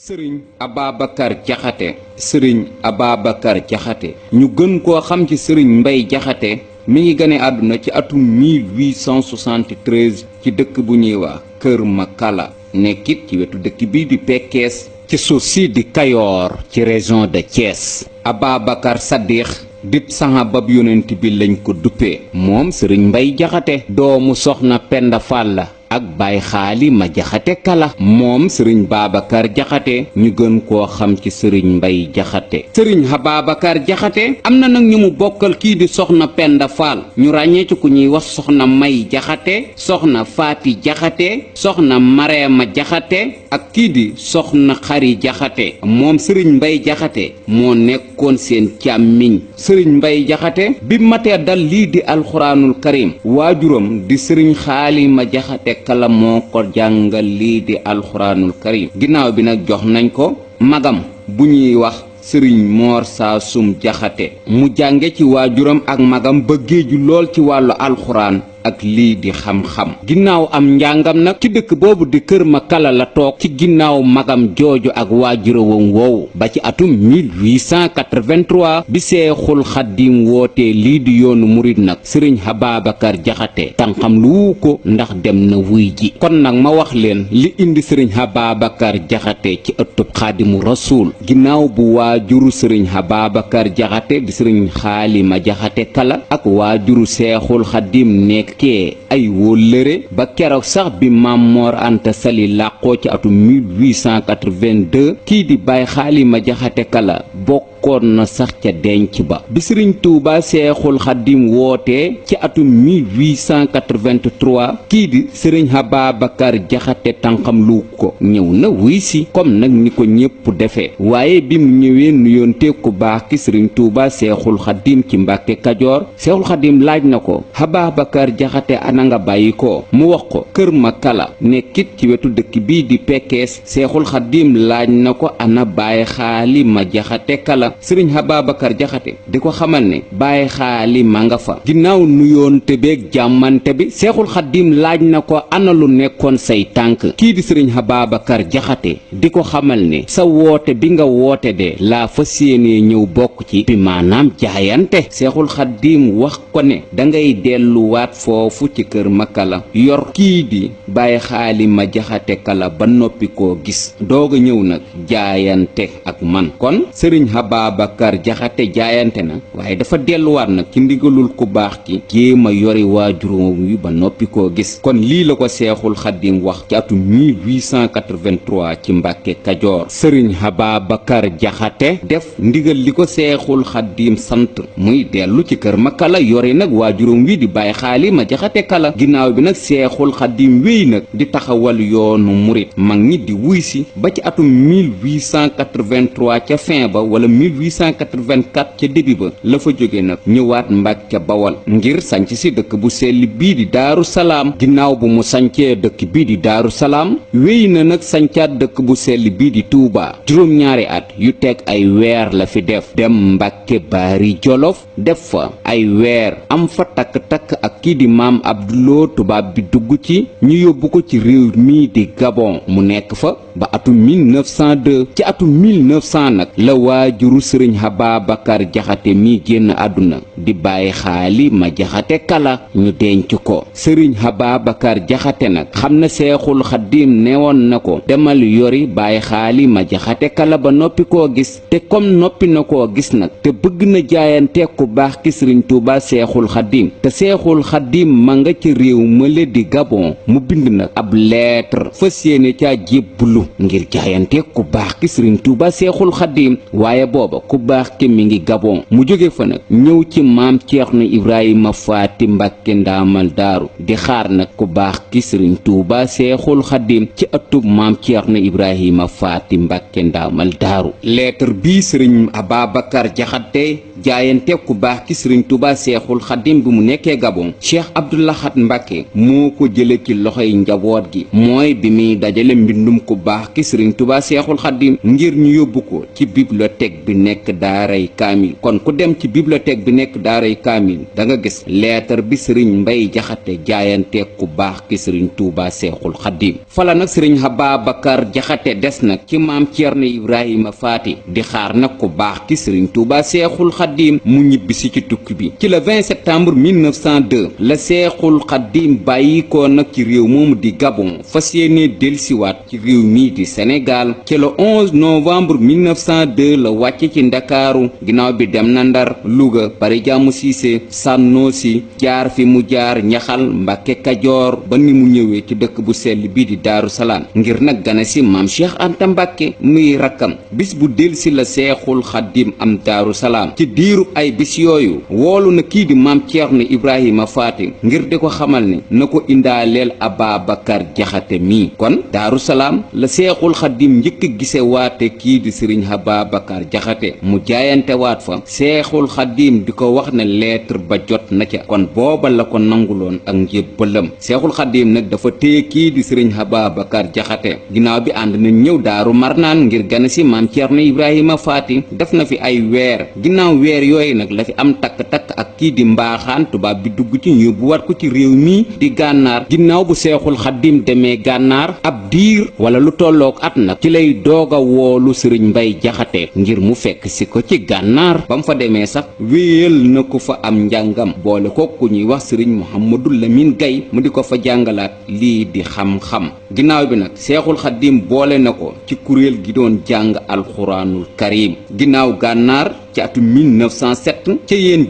sëriñ Ababacar Jaxate sëriñ Ababacar Jaxate ñu gën koo xam ci sëriñ Mbay Jaxate mi ngi gane àdduna ci atum 1873 ci dëkk bu ñuy wax Kër Makala nekkit ci wetu dëkk bii di Pekkees ci suuf si di Kayoor ci région de Thiès. Ababacar Saddiq dib saxaabab yonent bi lañ ko duppee moom sëriñ Mbay Jaxate doomu soxna Penda Fall la ak Baay Xaali ma Jaxate Kala moom sëriñ Babacar Jaxate ñu gën koo xam ci sëriñ Mbay Jaxate sëriñ Ababacar Jaxate am na nag ñu mu bokkal kii di soxna Penda Fall ñu ràññee ci ku ñuy wax soxna May Jaxate soxna Faati Jaxate soxna Mareema Jaxate ak kii di soxna Xari Jaxate moom sëriñ Mbay Jaxate moo nekkoon seen càmmiñ sëriñ Mbay Jaxate bi matee dal lii di alxuraanul karim waajuram di sëriñ Xaali ma Jaxate Kala moo ko jàngal lii di alxuraanul karim ginnaaw bi nag jox nañ ko magam bu ñuy wax sëriñ Moor Saasum Jaxate mu jànge ci waajuram ak magam ba géeju lool ci wàllu alxuraan ak lii di xam-xam ginnaaw am njàngam nag ci dëkk boobu di Kër Makala la toog ci ginnaaw magam jooju ak waajurawam woowu ba ci atum 1883 bi Seexul Xaddim wootee lii di yoonu murit nag sëriñ Ababacar Jaxate tànqam lu ko ndax dem na wuy ji kon nag ma wax leen li indi sëriñ Ababacar Jaxate ci ëttub Xaadimu Rasuul ginnaaw bu waajuru sëriñ Ababacar Jaxate di sëriñ Xaali ma Jaxate Kala ak waajuru Seexul Xaddim nekk kee ay wóllëre ba keroog sax bi Maam Moor Anta Sali làqoo ci atum 1882 kii di Baay Xaali ma Jaxate Kala bokkoon na sax ca denc ba bi Sëriñ Tuuba Seexul Xaddim wootee ci atum 1883 kii di Sëriñ Ababacar Jaxate tànqam lu ko ñëw na wuy si comme nag ni ko ñépp defee waaye bi mu ñëwee nuyoonte ku baax ki Sëriñ Tuuba Seexul Xaddim ci Mbàkke Kajoor Seexul Xaddim laaj na ko Ababacar Jaxate ana nga bàyyi ko mu wax ko Kër Makala nekkit ci wetu dëkk bii di Pekkees Seexul Xaddim laaj na ko ana Baay Xaali ma Jaxate Kala sëriñ Ababacar Jaxate di ko xamal ne Baay Xaali ma nga fa ginnaaw nuyoonte beeg jàmmante bi Seexul Xaddim laaj na ko ana lu nekkoon say tànk kii di sëriñ Ababacar Jaxate di ko xamal ne sa woote bi nga woote de laa fas yéenee ñëw bokk ci bi maanaam jaayante Seexul Xaddim wax ko ne dangay delluwaat foofu ci Kër Makala yor kii di Baay Xaali ma Jaxate Kala ba noppi koo gis doog a ñëw nag jaayante ak man kon sëriñ Ababacar Jaxate jaayante na waaye dafa delluwaat nag ci ndigalul ku baax ki jéem a yori waajuróom wi ba noppi koo gis kon lii la ko Seexul Xaddim wax ci atum 1883 ci Mbàkke Kajoor sëriñ Ababacar Jaxate def ndigal li ko Seexul Xaddim sant muy dellu ci Kër Makala yori nag waajuróom wi di Baay Xaali ma Jaxate Kala ginnaaw bi nag Seexul Xaddim wéy nag di taxawal yoonu murit mag ñi di wuy si ba ci atum 1883 ca fin ba wala 1884 ca début ba la fa jóge nag ñëwaat Mbàkke Bawol ngir sanc si dëkk bu sell bii di Daaru Salaam ginnaaw bu mu sancee dëkk bii di Daaru Salaam wéy na nag sancaat dëkk bu sell bii di Tuubaa juróom-ñaari at yu teg ay weer la fi def dem Mbàkke Baari Jolof def fa ay weer am fa takk-takk ak kii di Maam Abduloo tubaab bi dugg ci ñu yóbbu ko ci réew mii di Gabon mu nekk fa ba atum 1902 ci atum 1900 nag la waajuru sëriñ Ababacar Jaxate mi génn àdduna di Baay Xaali ma Jaxate Kala ñu denc ko sëriñ Ababacar Jaxate nag xam na Seexul Xaddim neewoon na ko demal yori Baay Xaali ma Jaxate Kala ba noppi koo gis te comme noppi na koo gis nag te bëgg na jaayante ku baax ki sëriñ Tuuba Seexul Xaddim te Seexul Xaddim ma nga ci réew mële di Gabon mu bind nag ab lettre fas yéene caa jébbulu ngir jaayante ku baax ki sëriñ Tuuba Seexul Xaddim waaye booba ku baax ki mi ngi Gabon mu jóge fa nag ñëw ci maam Ceerno Ibrahima Faati Mbàkke Ndaamal Daaru di xaar nag ku baax ki sëriñ Tuuba Seexul Xaddim ci ëttub maam Ceerno Ibrahima Faati Mbàkke Ndaamal Daaru lettre bii sëriñ Ababacar Jaxate jaayante ku baax ki sëriñ Tuuba Seexul Xaddim bi mu nekkee Gabon Cheikh Abdou Lahad Mbàkke moo ko jële ci loxoy njaboot gi mooy bi muy dajale mbindum ku baax ki sëriñ Tuubaa Seexul Xaddim ngir ñu yóbbu ko ci bibliothèque bi nekk daaray kaamil. kon ku dem ci bibliothèque bi nekk daaray kaamil da nga gis lettre bi sëriñ Mbay Jaxate jaayante ku baax ki sëriñ Tuubaa Seexul Xaddim. fala nag sëriñ Ababacar Jaxate des nag ci maam Ceerno Ibrahima Faati di xaar nag ku baax ki sëriñ Tuubaa Seexul Xaddim mu ñibbisi ci tukki bi. ci le 20 septembre 1902 la Seexul Xaddim bàyyi ko nag ci réew moomu di Gabon fas yéene delsiwaat ci réew mii di Sénégal. ci le 11 novembre 1902 la wàcc ci Ndakaaru ginnaaw bi dem na Ndar, Louga, Bari Jàmm Siise, Sànnoosi, jaar fi mu jaar Ñaxal, Mbàkke Kajoor ba ni mu ñëwee ci dëkk bu sell bii di Daaru Salaam ngir nag gane si maam Cheikh Anta Mbàkke muy rakkam. bis bu delsi la Seexul Xaddim am Daaru Salaam. ci diirub ay bis yooyu woolu na kii di maam Ceerno Ibrahima Faati ngir di ko xamal ne na ko indaaleel Ababacar Jaxate mii. kon Daaru Salaam la Seexul Xaddim njëkk a gise waate kii di sëriñ Ababacar Jaxate mu jaayante waat fa. Seexul Xaddim di ko wax ne lettre ba jot na ca. kon booba la ko nanguloon ak njébbalam. Seexul Xaddim nag dafa téye kii di sëriñ Ababacar Jaxate ginnaaw bi ànd na ñëw Daaru Marnaan ngir gane si maam Ceerno Ibrahima Faati. def na fi ay weer ginnaaw weer yooyu nag la fi am takk-takk ak kii di mbaaxaan tubaab bi dugg ci ñu bu wat ko ci réew mi di gànnaar. ginnaaw bu Seexul Xaddim demee gànnaar ab diir wala lu tollook at nag ci lay doog a woolu sëriñ Mbay Jaxate ngir mu fekk si ko ci gànnaar. ba mu fa demee sax wéyal na ko fa am njàngam boole ko ku ñuy wax sëriñ Mouhamadou Lamine Gaye mu di ko fa jàngalaat lii di xam-xam. ginnaaw bi nag Seexul Xaddim boole na ko ci kuréel gi doon jàng alxuraanul karim. ginnaaw gànnaar ci atum 1907 ca yéen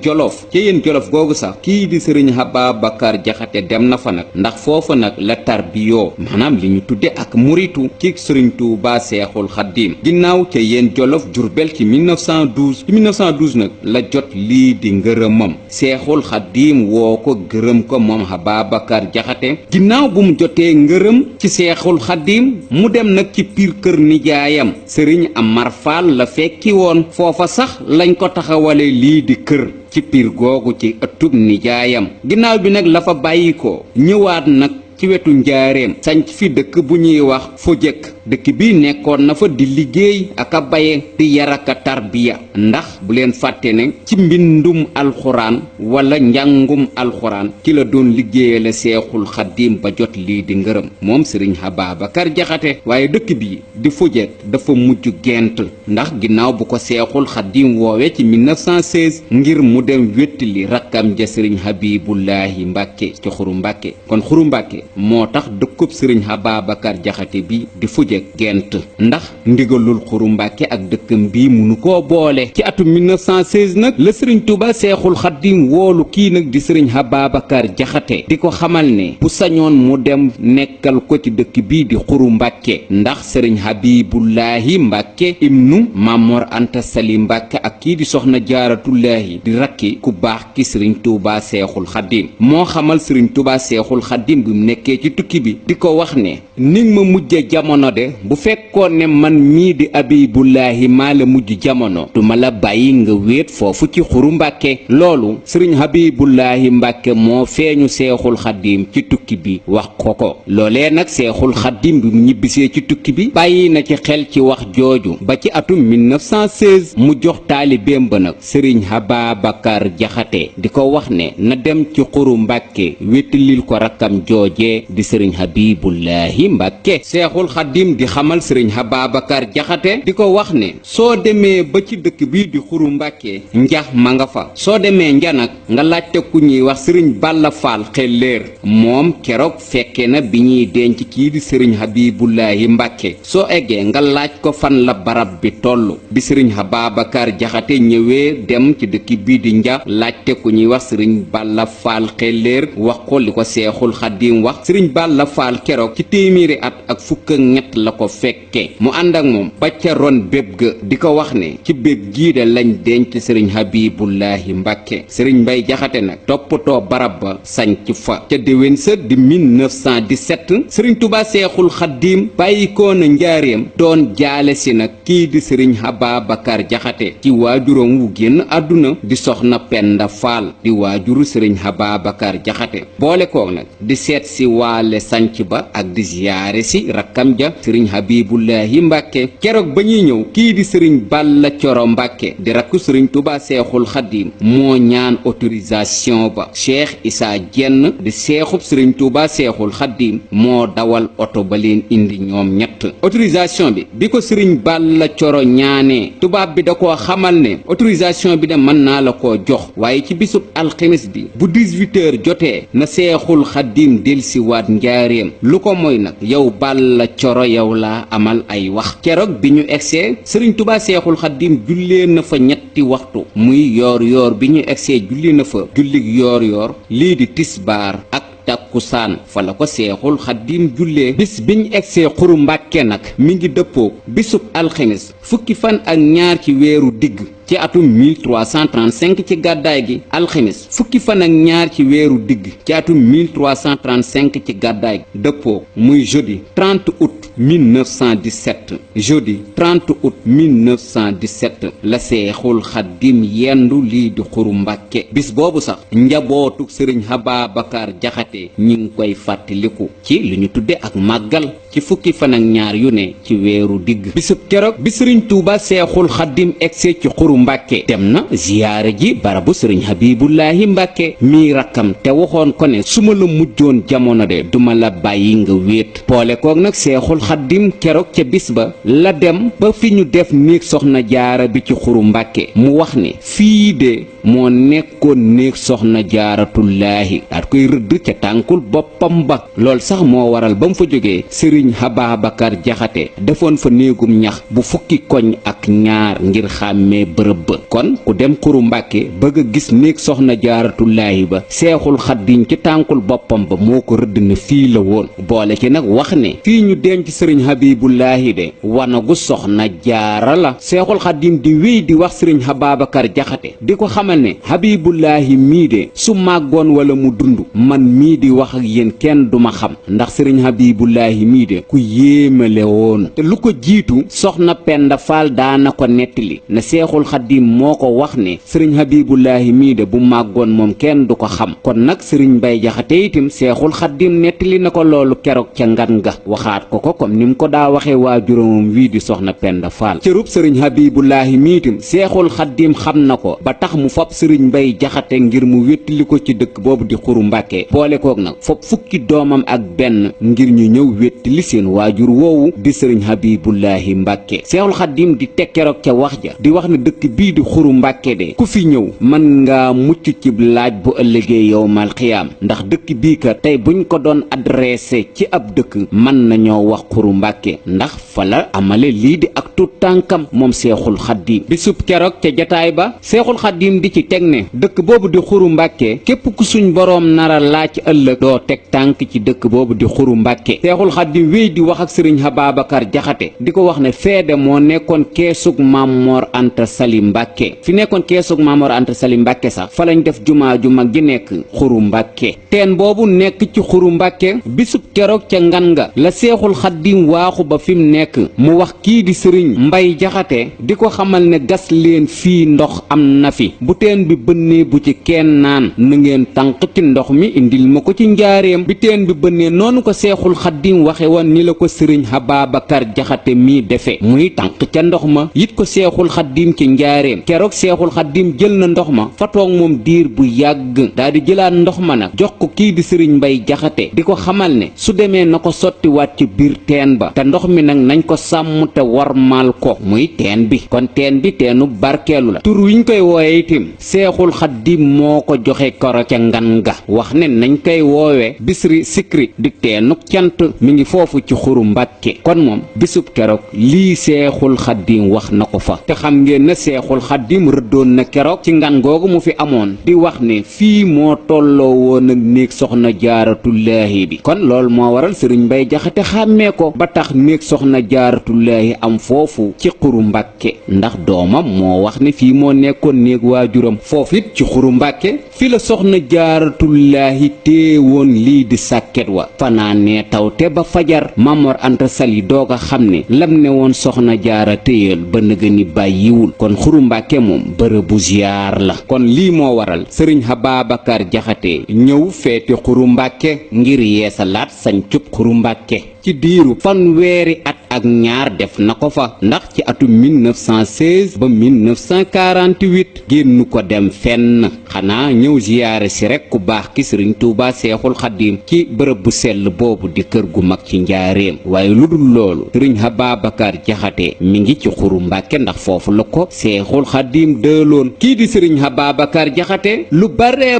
jolof googu sax kii di sëriñ Ababacar Jaxate dem na fa nag ndax foofa nag la tarbiyoo maanaam li ñu tudde ak muritu ci sëriñ Tuubaa Seexul Xaddim. ginnaaw ca yéen jolof Jurbel ci 1912 nag la jot lii di ngërëmam. Seexul Xaddim woo ko gërëm ko moom Ababacar Jaxate. ginnaaw bu mu jotee ngërëm ci Seexul Xaddim mu dem nag ci piir kër nijaayam sëriñ Amar Fall la fekki woon. foofa sax lañ ko taxawale lii di kër ci piir googu ci ëttub nijaayam. ginnaaw bi nag la fa bàyyi ko ñëwaat nag ci wetu njaareem sanc fi dëkk bu ñuy wax Fojek. dëkk bi nekkoon na fa di liggéey ak a baye di yar ak a tarbiya ndax bu leen fàtte ne ci mbindum alxuraan wala njàngum alxuraan ci la doon liggéeyale Seexul Xaddim ba jot lii di ngërëm moom sëriñ Ababacar Jaxate. waaye dëkk bi di Fojek dafa mujj gent ndax ginnaaw bu ko Seexul Xaddim woowe ci 1916 ngir mu dem wéttali rakkam ja sëriñ Habibullahi Mbàkke ci Xuru Mbàkke. kon Xuru Mbàkke moo tax dëkkub sëriñ Ababacar Jaxate bi di Fojek gent ndax ndigalul Xuru Mbàkke ak dëkkam bii munu koo boole. ci atum 1916 nag la sëriñ Tuuba Seexul Xaddim woolu kii nag di sëriñ Ababacar Jaxate di ko xamal ne bu sañoon mu dem nekkal ko ci dëkk bii di Xuru Mbàkke ndax sëriñ Habibullahi Mbàkke ibnu Mamor Anta Sali Mbàkke ak kii di soxna Jaaratullaahi di rakki ku baax ki sëriñ Tuuba Seexul Xaddim moo xamal sëriñ Tuuba Seexul Xaddim bi mu nekkee ci tukki bi di ko wax ne ni ma mujje jamono de bu fekkoon ne man mii di Habibullahi maa la mujj jamono du ma la bàyyi nga wéet foofu ci Xuru Mbàkke. loolu sëriñ Habibullahi Mbàkke moo feeñu Seexul Xaddim ci tukki bi wax ko loolee nag Seexul Xaddim bi mu ñibbisee ci tukki bi bàyyi na ci xel ci wax jooju ba ci atum 1916 mu jox taalibeem ba nag sëriñ Ababacar Jaxate di ko wax ne na dem ci Xuru Mbàkke wéttalil ko rakkam joojee di sëriñ Habibullahi Mbàkke. Seexul Xaddim di xamal sëriñ Ababacar Jaxate di ko wax ne soo demee ba ci dëkk bii di Xuru Mbàkke njax ma nga fa. soo demee nja nag nga laajte ku ñuy wax sëriñ Balla Faal xelleer moom keroog fekke na bi ñuy denc kii di sëriñ Habibullahi Mbàkke. soo eggee nga laaj ko fan la barab bi toll. bi sëriñ Ababacar Jaxate ñëwee dem ci dëkk bii di nja laajte ku ñuy wax sëriñ Balla Faal xelleer wax ko li ko Seexul Xaddim wax. sëriñ Balla Faal keroog ci téeméeri at ak fukk ak ñett la ko fekke mu ànd ak moom ba ca ron béb ga di ko wax ne ci béb gii de lañ denc sëriñ Habibullahi Mbàkke. sëriñ Mbay Jaxate nag toppatoo barab ba sañc fa. ca déwén sa di 1917 sëriñ Tuubaa Seexul Xaddim bàyyi ko na njaareem doon jaale si nag kii di sëriñ Ababacar Jaxate ci waajuram wu génn àdduna di soxna Penda Faal di waajuru sëriñ Ababacar Jaxate boole koog nag di seet si waale sanc ba ak di ziyaare si rakkam ja sëriñ Habibullahi Mbàkke keroog ba ñuy ñëw kii di sëriñ Balla Coro Mbàkke di rakku sëriñ Tuubaa Seexul Xaddiim moo ñaan autorisation ba Cheikh Issa Diène di seexub sëriñ Tuubaa Seexul Xaddiim moo dawal oto ba leen indi ñoom ñett autorisation bi ko sëriñ Balla Coro ñaanee tubaab bi da koo xamal ne autorisation bi de mën naa la koo jox waaye ci bisub alxemes bi bu 18h jotee na Seexul Xaddiim delsiwaat njaareem lu ko mooy nag yow Balla Coro yow laa amal ay wax keroog bi ñu egsee sëriñ Tuubaa Seexul Xaddiim jullee na fa ñetti waxtu muy yoor bi ñu egsee julli na fa jullig yoor lii di tisbaar ak takkusaan fa la ko Seexul Xaddiim jullee bis biñ egsee Xuru Mbàkke nag mi ngi dëppoo bisub alxemes fukki fan ak ñaar ci weeru digg ci atum 1335 ci gàddaay gi alxemes fukki fan ak ñaar ci weeru digg ci atum 1335 ci gàddaay gi dëppoo muy jeudi 30 août 1917 jeudi 30 août 1917 la Seexul Xaddiim yendu lii di Xuru Mbàkke bis boobu sax njabootuk sëriñ Ababacar Jaxate ñi ngi koy fàttaliku ci li ñu tudde ak màggal ci fukki fan ak ñaar yu ne ci weeru digg bisub keroog bi sëriñ Tuuba Seexul Xaddiim egsee ci Xuru Mbàkke dem na ziyaare ji barabu sëriñ Habibullahi Mbàkke mii rakkam te waxoon ko ne su ma la mujjoon jamono de duma la bàyyi nga wéet boole koog nag Seexul Xaddiim keroog ca bis ba la dem ba fi ñu def néeg soxna jaara bi ci Xuru Mbàkke mu wax ne fii de moo nekkoon néeg soxna jaaratullaahi daat koy rëdd ca tànkul boppam ba lool sax moo waral ba mu fa jógee sëriñ Ababacar Jaxate defoon fa néegum ñax bu fukki koñ ak ñaar ngir xàmmee bërëb ba kon ku dem Xuru Mbàkke bëgg a gis néeg soxna jaaratullaahi ba Seexul Xaddiim ci tànkul boppam ba moo ko rëdd na fii la woon boole ci nag wax ne fii ñu denc sëriñ Habibullahi de wanagu soxna jaara la Seexul Xaddiim di wéy di wax sëriñ Ababacar Jaxate di ko xamal ne Habibullahi mii de su màggoon wala mu dund man mii di wax ak yéen kenn duma xam ndax sëriñ Habibullahi mii de ku yéemale woon te lu ko jiitu soxna Penda Faal daana ko nettali na Seexul Xaddiim moo ko wax ne sëriñ Habibullahi mii de bu màggoon moom kenn du ko xam kon nag sëriñ Mbay Jaxate itam Seexul Xaddiim nettali na ko loolu keroog ca ngan ga waxaat ko comme ni mu ko daa waxee waajuramam wii di soxna Penda Faal cërub sëriñ Habibullahi mii itam Seexul Xaddiim xam na ko ba tax mu fab sëriñ Mbay Jaxate ngir mu wéttali ko ci dëkk boobu di Xuru Mbàkke boole koog nag fab fukki doomam ak benn ngir ñu ñëw wéttali seen waajur woowu di sëriñ Habibullahi Mbàkke Seexul Xaddiim di teg keroog ca wax ja di wax ne dëkk bii di Xuru Mbàkke de ku fi ñëw mën nga mucc ci laaj bu ëllëgee yowmal xiyaam ndax dëkk bii ka tey buñ ko doon adressé ci ab dëkk mën nañoo wax Xuru Mbàkke ndax fa la amale lii di ak tut tànkam moom Seexul Xaddiim bisub keroog ca jataay ba Seexul Xaddiim di ci teg ne dëkk boobu di Xuru Mbàkke képp ku suñ boroom nara laaj ëllëg doo teg tànk ci dëkk boobu di Xuru Mbàkke Seexul Xaddiim wéy di wax ak sëriñ Ababacar Jaxate di ko wax ne feede moo nekkoon keesug Maam Mor Anta Sali Mbàkke fi nekkoon keesug Maam Mor Anta Sali Mbàkke sax fa lañ def jumaa ju mag ji nekk Xuru Mbàkke teen boobu nekk ci Xuru Mbàkke bisub keroog ca ngan nga la Seexul Xaddiim waaxu ba fi mu nekk mu wax kii di sëriñ Mbay Jaxate di ko xamal ne gas leen fii ndox am na fi bu teen bi bënnee bu ci kenn naan na ngeen tànq ci ndox mi indil ma ko ci njaareem bi teen bi bënnee noonu ko Seexul Xaddiim waxe woon ni la ko sëriñ Ababacar Jaxate mii defe muy tànq ca ndox ma yit ko Seexul Xaddiim ci njaareem keroog Seexul Xaddiim jël na ndox ma fa toog moom diir bu yàgg daal di jëlaat ndox ma nag jox ko kii di sëriñ Mbay Jaxate di ko xamal ne su demee na ko sottiwaat ci biir teen ba te ndox mi nag nañ ko sàmm te warmaal ko muy teen bi kon teen bi teenu barkeelu la tur wiñ koy wooye itam Seexul Xaddiim moo ko joxe koro ca ngan ga wax ne nañ koy woowe Bisri Sikri di teenuk cant mi ngi foofu ci Xuru Mbàkke kon moom bisub keroog lii Seexul Xaddiim wax na ko fa te xam ngeen ne Seexul Xaddiim rëddoon na keroog ci ngan googu mu fi amoon di wax ne fii moo tolloo woon ak néeg soxna jaaratullaahi bi kon loolu moo waral sëriñ Mbay Jaxate xàmmee ko ba tax néeg soxna jaaratullaahi am foofu ci Xuru Mbàkke ndax doomam moo wax ne fii moo nekkoon néeg waajuram foofu it ci Xuru Mbàkke fi la soxna jaaratullaahi téewoon lii di sàkket wa fanaanee taw te ba fajar Maam Mor Anta Sali doog a xam ne lam ne woon soxna jaara téyal ba nëga ni bàyyiwul kon Xuru Mbàkke moom bërëbu ziyaar la kon lii moo waral sëriñ Ababacar Jaxate ñëw feeti Xuru Mbàkke ngir yeesalaat sañcub Xuru Mbàkke ci diiru fanweeri at ak ñaar def na ko fa ndax ci atum 1916 ba 1948 génn ko dem fenn xanaa ñëw ziyaare si rek ku baax ki sëriñ Tuuba Seexul Xaddiim ci bërëb bu sell boobu di kër gu mag ci njaareem waaye lu dul loolu sëriñ Ababacar Jaxate mi ngi ci Xuru Mbàkke ndax foofu la ko Seexul Xaddiim dëloon kii di sëriñ Ababacar Jaxate lu bare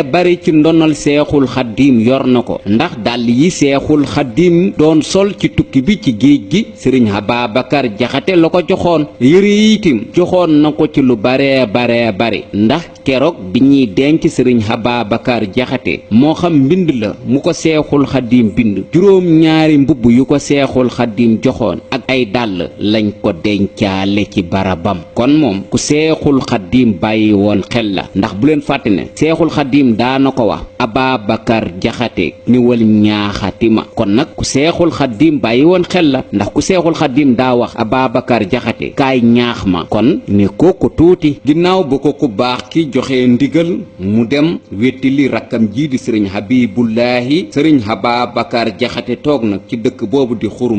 bari ci ndonal Seexul Xaddiim yor na ko ndax dàll yi Seexul Xaddiim doon sol ci tukki bi ci géej gi sëriñ Ababacar Jaxate la ko joxoon yëre yi itam joxoon na ko ci lu bare bari ndax keroog bi ñuy denc sëriñ Ababacar Jaxate moo xam mbind la mu ko Seexul Xaddiim bind juróom ñaari mbubb yu ko Seexul Xaddiim joxoon ak ay dàll lañ ko dencaale ci barabam kon moom ku Seexul Xaddiim bàyyi woon xel la ndax bu leen fàtte ne Seexul Xaddiim daana ko wax Ababacar Jaxate ñëwal ñaaxati ma kon nag ku Seexul Xaddiim bàyyi woon xel la ndax ku Seexul Xaddiim daa wax Ababacar Jaxate kaay ñaax ma kon ne kooku tuuti ginnaaw ba ko ku baax ki joxe ndigal mu dem wettili rakkam ji di sëriñ Habibullahi sëriñ Ababacar Jaxate toog nag ci dëkk boobu di Xuru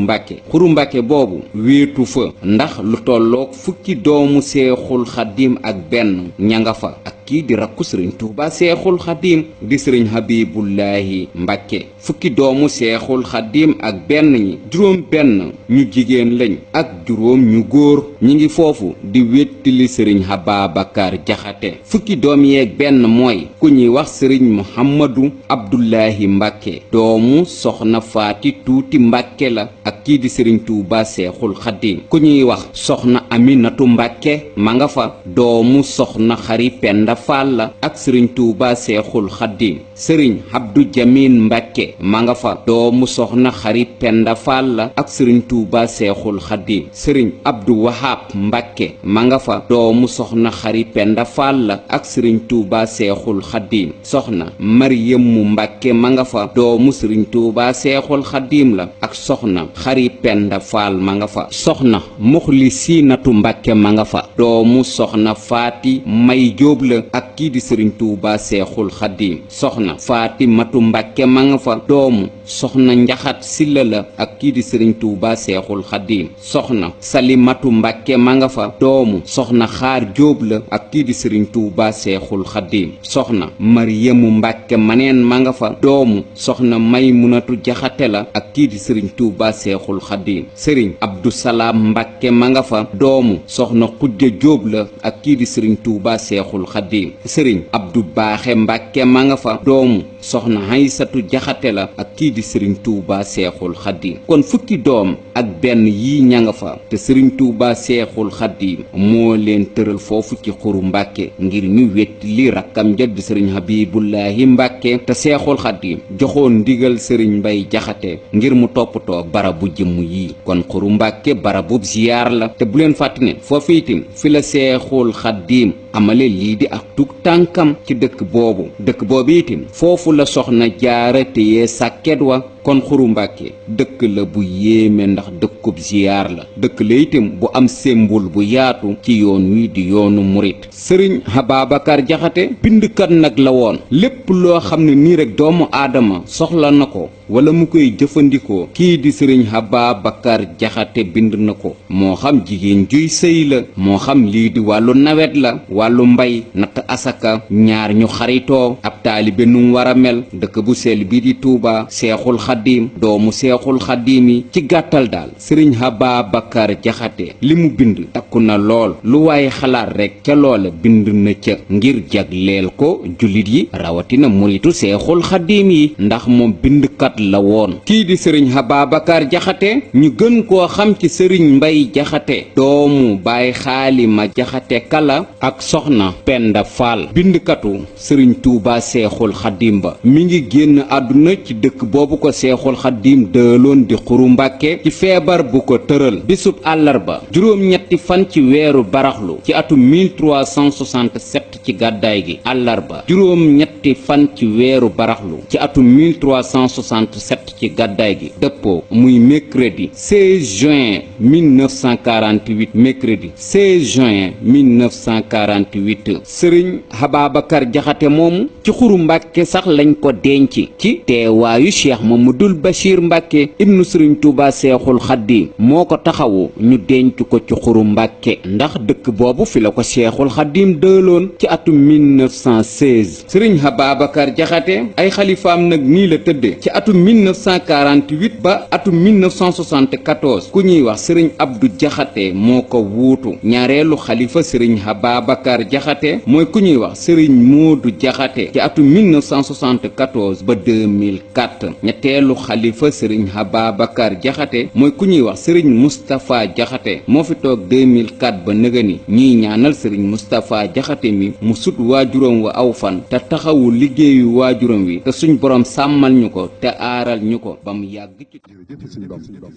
Mbàkke boobu wéetu fa ndax lu tolloog fukki doomu Seexul Xaddiim ak benn ña nga fa ak kii di rakku sëriñ Tuuba Seexul Xaddiim di sëriñ Habibullahi Mbàkke fukki doomu Seexul Xaddiim ak benn ñi juróom benn ñu jigéen lañ ak juróom ñu góor ñi ngi foofu di wettili sëriñ Ababacar Jaxate fukki doom yeeg benn mooy ku ñuy wax sëriñ Muhammadu Abdullahi Mbàkke doomu soxna Faati Tuuti Mbàkke la ak kii di sëriñ Tuuba Seexul Xaddiim ku ñuy wax soxna Aminatu Mbàkke ma nga fa doomu soxna Xari Penda Faal la ak sëriñ Tuuba Seexul Xaddiim sëriñ Abdu Jamin Mbàkke ma nga fa doomu soxna Xari Penda Faal la ak sëriñ Tuuba Seexul Xaddiim sëriñ Abdu Wahab Mbàkke ma nga fa doomu soxna Xari Penda Faal la ak sëriñ Tuuba Seexul Xaddiim soxna Maryamu Mbàkke ma nga fa doomu sëriñ Tuuba Seexul Xaddiim la ak soxna Xari Penda Faal ma nga fa soxna Muxlisinatu Mbàkke ma nga fa doomu soxna Faati May Jóob la ak kii di sëriñ Tuuba Seexul Xaddiim soxna Faatimatu Mbàkke ma nga fa doomu soxna Njaxat Silla la ak kii di sëriñ Tuuba Seexul Xaddiim soxna Salimatu Mbàkke ma nga fa doomu soxna Xaar Jóob la ak kii di sëriñ Tuuba Seexul Xaddiim soxna Maryamu Mbàkke maneen ma nga fa doomu soxna Maymunatu Jaxate la ak kii di sëriñ Tuuba Seexul Xaddiim sëriñ Abdu Salaam Mbàkke ma nga fa doomu soxna Xujja Jóob la ak kii di sëriñ Tuuba Seexul Xaddiim sëriñ Abdu Baaxe Mbàkke ma nga fa doomu soxna Haysatu Jaxate la ak kii di sëriñ Tuuba Seexul Xaddiim kon fukki doom ak benn yii ña nga fa te sëriñ Tuuba Seexul Xaddiim moo leen tëral foofu ci Xuru Mbàkke ngir ñu wetti li rakkam ja di sëriñ Habibullahi Mbàkke te Seexul Xaddiim joxoon ndigal sëriñ Mbay Jaxate ngir mu toppatoo barabu jëmm yii kon Xuru Mbàkke barabub ziyaar la te bu leen fàtte ne foofu itam fi la Seexul Xaddiim amale lii di ak tug tànkam ci dëkk boobu itam foofu la soxna Jaara téye sàkket wa kon Xuru Mbàkke dëkk la bu yéeme ndax dëkkub ziyaar la dëkk la itam bu am sembul bu yaatu ci yoon wi di yoonu murit sëriñ Ababacar Jaxate bindkat nag la woon lépp loo xam ne nii rek doomu aadama soxla na ko wala mu koy jëfandikoo kii di sëriñ Ababacar Jaxate bind na ko moo xam jigéen juy sëy la moo xam lii di wàllu nawet la wàllu mbay natt asaka ñaar ñu xaritoo ab taalibe nu mu war a mel dëkk bu sell bi di Tuuba Seexul Xaddiim doomu Seexul Xaddiim yi ci gàttal daal sëriñ Ababacar Jaxate li mu bind takku na lool lu waaye xalaat rekk ca loola bind na ca ngir jagleel ko jullit yi rawatina muritu Seexul Xaddiim yi ndax moom bindkat la woon kii di sëriñ Ababacar Jaxate ñu gën koo xam ci sëriñ Mbay Jaxate doomu Baay Xaalima Jaxate Kala ak soxna Penda Faal bindkatu sëriñ Tuuba Seexul Xaddiim ba mi ngi génn àdduna ci dëkk boobu ko Seexul Xaddiim dëloon di Xuru Mbàkke ci feebar bu ko tëral bisub àllarba juróom-ñetti fan ci weeru baraxlu ci atum 1367 ci gàddaay gi àllarba juróom-ñetti fan ci weeru baraxlu ci atum 1367 ci gàddaay gi dëppoo muy mercredi 16 juin 1948 mercredi 16 juin 1948 sëriñ Ababacar Jaxate moomu ci Xuru Mbàkke sax lañ ko denc ci teewaayu Cheikh Mamadou Mahamadul Bachir Mbàkke ibnu sëriñ Tuuba Seexul Xaddiim moo ko taxawu ñu denc ko ci xuru Mbàkke ndax dëkk boobu fi la ko Seexul Xaddiim dëloon ci atum 1916 sëriñ Ababacar Jaxate ay xalifaam nag nii la tëdde ci atum 1948 ba atum 1974 ku ñuy wax sëriñ Abdou Jaxate moo ko wuutu ñaareelu xalifa sëriñ Ababacar Jaxate mooy ku ñuy wax sëriñ Moodu Jaxate ci atum 1974 ba 2004 ñetteelu xalifa sëriñ Ababacar Jaxate mooy ku ñuy wax sëriñ Moustapha Jaxate moo fi toog 2004 ba nëgëni ñuy ñaanal sëriñ Moustapha Jaxate mi mu sut waajuram wa aw fan te taxawu liggéeyu waajuram wi te suñ borom sàmmal ñu ko te aaral ñu ko ba mu yàgg ci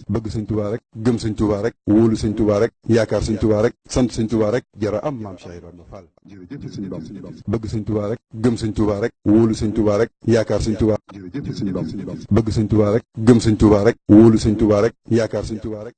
bëgg sëñ Tuubaa rek gëm sëñ Tuubaa rek wóolu sëñ Tuubaa rek yaakaar sëñ Tuubaa rek sant sëñ Tuubaa rek jara am maam Cheikh Ibrahima Fall jërëjëf sëñ Bamba bëgg sëñ Tuubaa rek gëm sëñ Tuubaa rek wóolu sëñ Tuubaa rek yaakaar sëñ Tuubaa jërëjëf sëñ Bamba bëgg sëñ Tuubaa rek gëm sëñ Tuubaa rek wóolu sëñ Tuubaa rek yaakaar sëñ Tuubaa rek